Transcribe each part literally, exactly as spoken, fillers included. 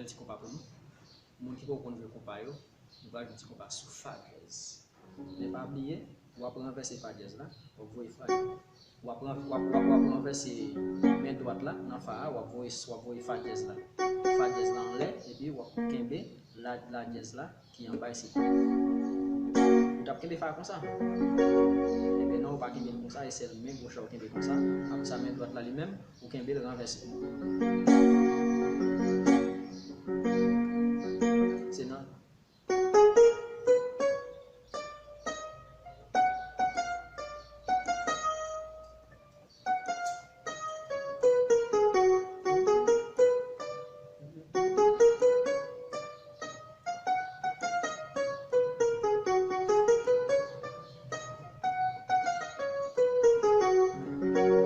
ti konpa pou nou. Moun ki poko konn jwe konpa yo, nou pral jwe ti konpa sou fa dyèz. Men pa bliye, w ap ranvèse fa dyèz la, w ap voye fa. W ap, ran- w ap, w ap, w ap ranvèse men dwat la nan fa a, w ap voye, w ap voye fa dyèz la. Fa dyèz la anlè, epi w ap kenbe la, la dyèz la ki anba isit. Ou t ap kenbe fa a konsa? Enben non, ou pa kenbe l konsa, e sèl men goch la ou kenbe konsa. Apre sa, men dwat la li menm, ou kenbe l ranvèse. Se nan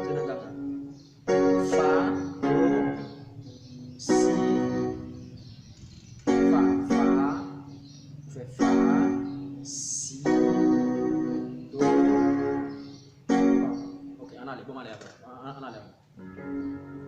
Se nan gam sa. Fa, do, si, fa, fa, ou fè fa, si, do, fa. Ok, ann ale, bon, ann ale avè m. Ann, ann, ann ale avè m.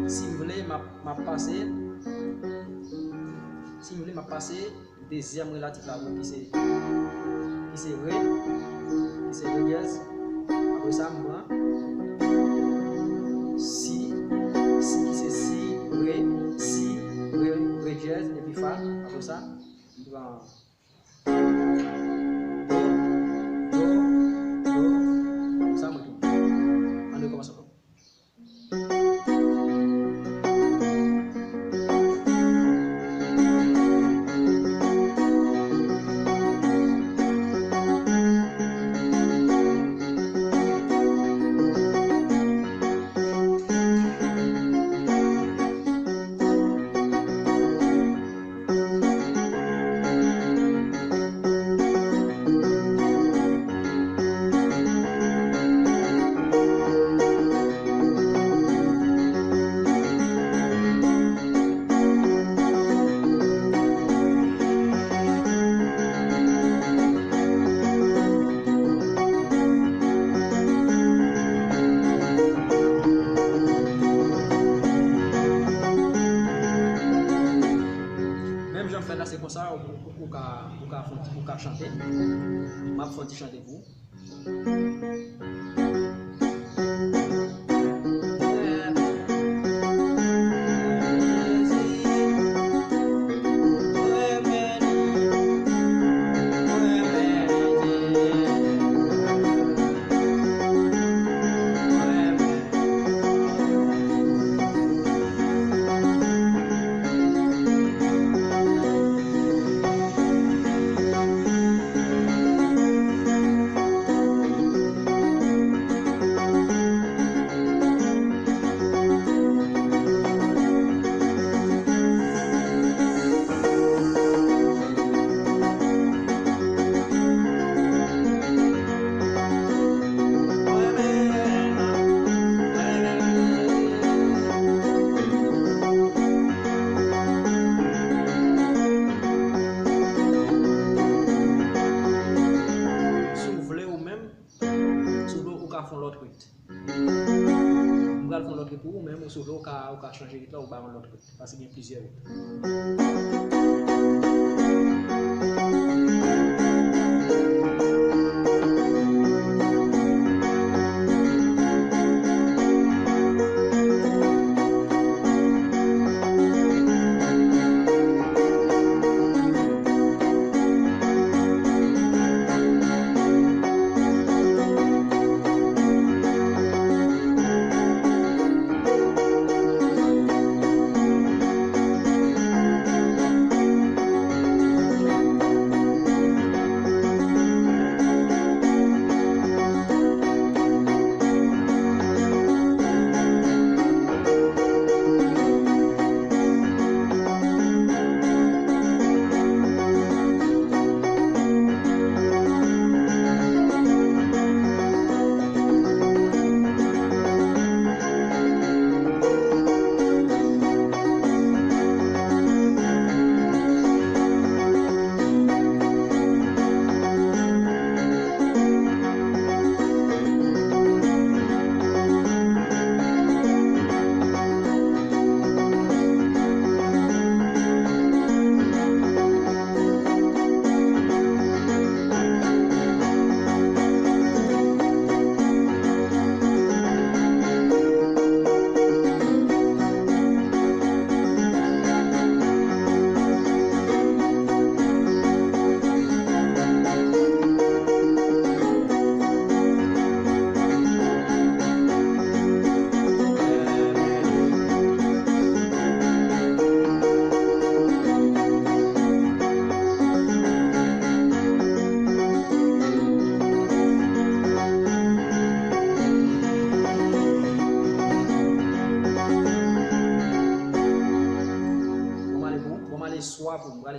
Si m vle, m ap, m ap pase. Si m vle, m ap pase dezyèm relatif la pou ki se, ki se re, ki se re dyèz. Apre sa, m pran si, si ki se si, re, si, re, re dyèz, epi fa. Apre sa, m pran do, do, do. Apre sa, mwen tounen. Ann rekòmanse ankò. Menm jan m fè la, se konsa, ou, ou, ou ka, ou ka fè, ou ka chante. M ap fè yon ti chante pou ou. Si w vle ou menm, si w vle ou ka fè yon lòt rit. M pral fè yon lòt rit pou ou, men si w vle ou ka, ou ka chanje rit la, ou bay yon lòt rit. Paske gen plizyè rit.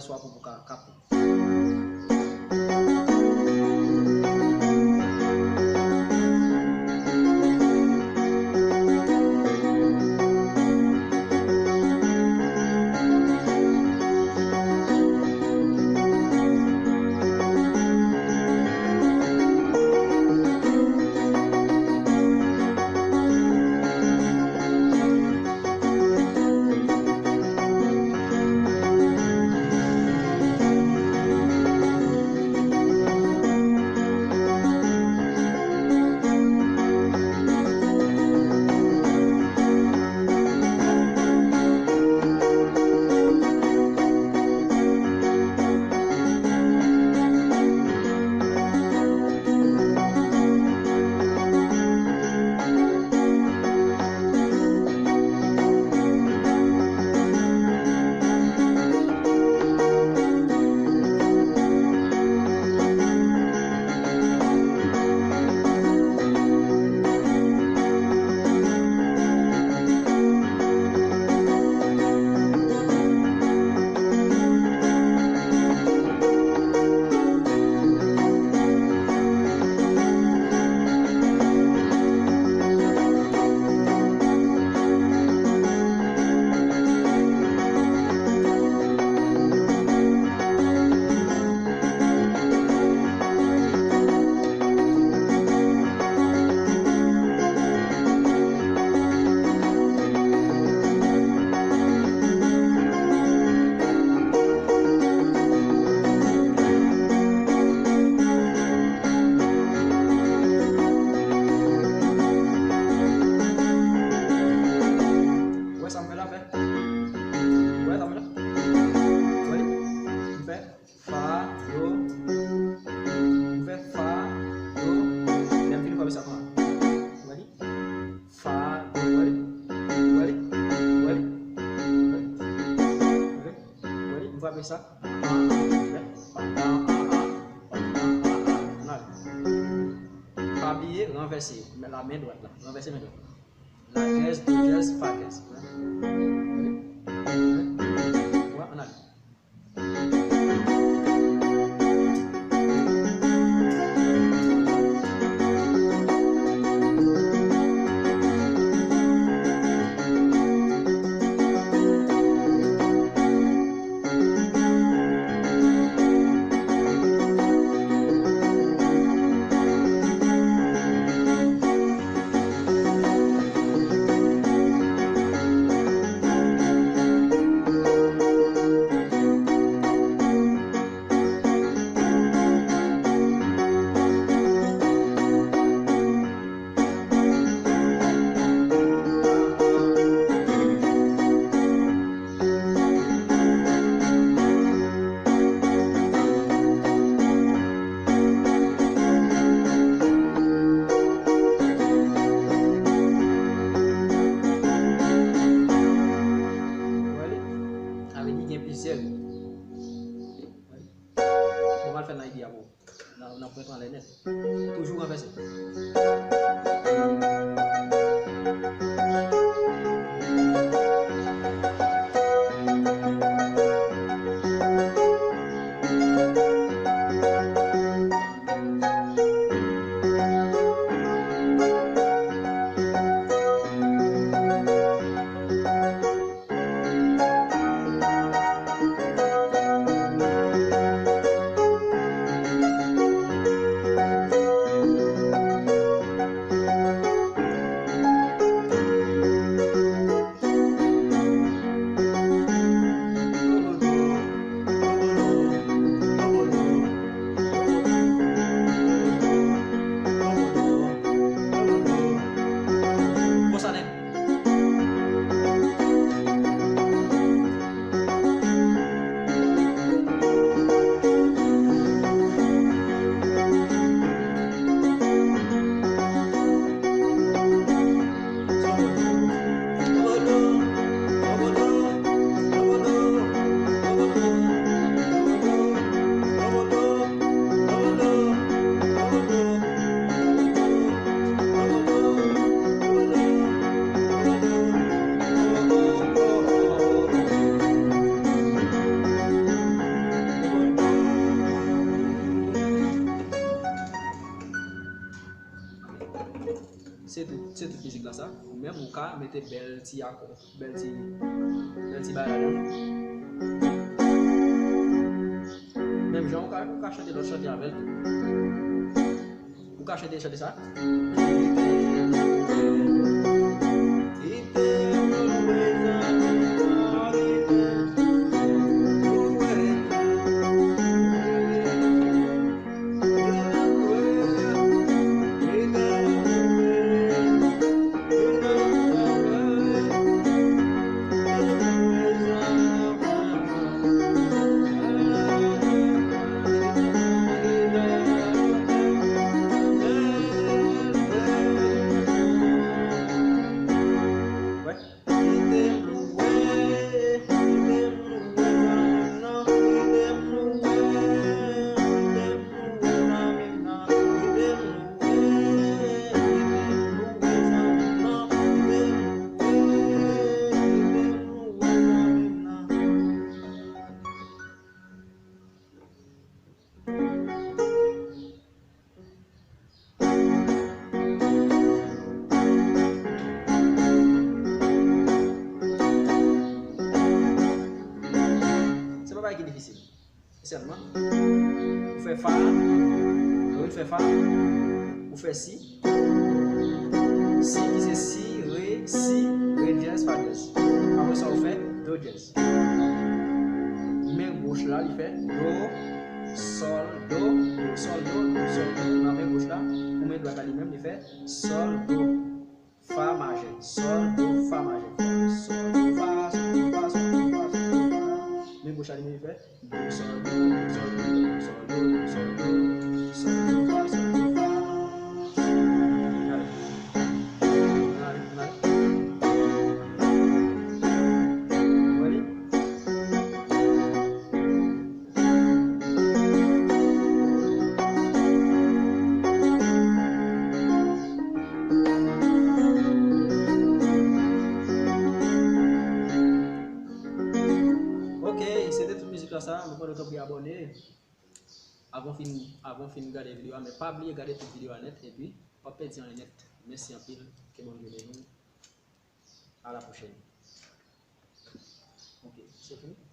swa pou, pou ka kapte. Ou wè sa m fè la, fè? Ou wè sa m fè la? Ou wè li? M fè fa, do. M fè fa, do. Lè m fini, m fè sa kòman? Ou wè li? Fa, do, ou wè li? Ou wè li? Ou wè li? Ou wè li? Ou wè li? M frape sa. Ann ale. Pa bliye, ranvèse la men dwat la. Ranvèse men dwat la. La dyèz, do dyèz, fa dyèz. Ou wè? Ann ale. Sa vle di gen plizyè ri. Bon, m al fè l nan ide a pou ou. Nan, nan pwen tranlè nèt. Toujou ranvèse. Se tout, se tout mizik la sa. Ou menm ou ka mete bèl ti akò, bèl ti, bèl ti bagay ladan. Menm jan ou ka, ou ka chante lòt chante avè l tou. Ou ka chante chante sa. Se pa bagay ki difisil. Sèlman, ou fè fa, ou fè fa, ou fè si, si ki se si, re, si, re dyèz, fa dyèz. Apre sa, ou fè do dyèz. Men goch la, li fè do, sòl, do, do, sòl, do, do, sòl, do. Nan men goch la, pou men dwat la li menm, li fè sòl, do, fa majè, sòl, do, fa majè, sòl, do, fa, sòl, do, fa, sòl, do, fa, sòl, do, fa. Men goch la li menm, li fè do, sòl, do, do, sòl, do, do, sòl, do, do, sòl, do, sòl, do, fa, sòl, do, fa. Gade. Gade, gade. Wè li? Ok, se te tout mizik la sa, mwen pandan tanpri abòne. Avan fin, avan fin gade videyo a, men pa bliye gade tout videyo a nèt, epi w ap pèdi anyen nèt. Mèsi anpil, ke Bondye beni w. A la pwochèn. Ok, se fini.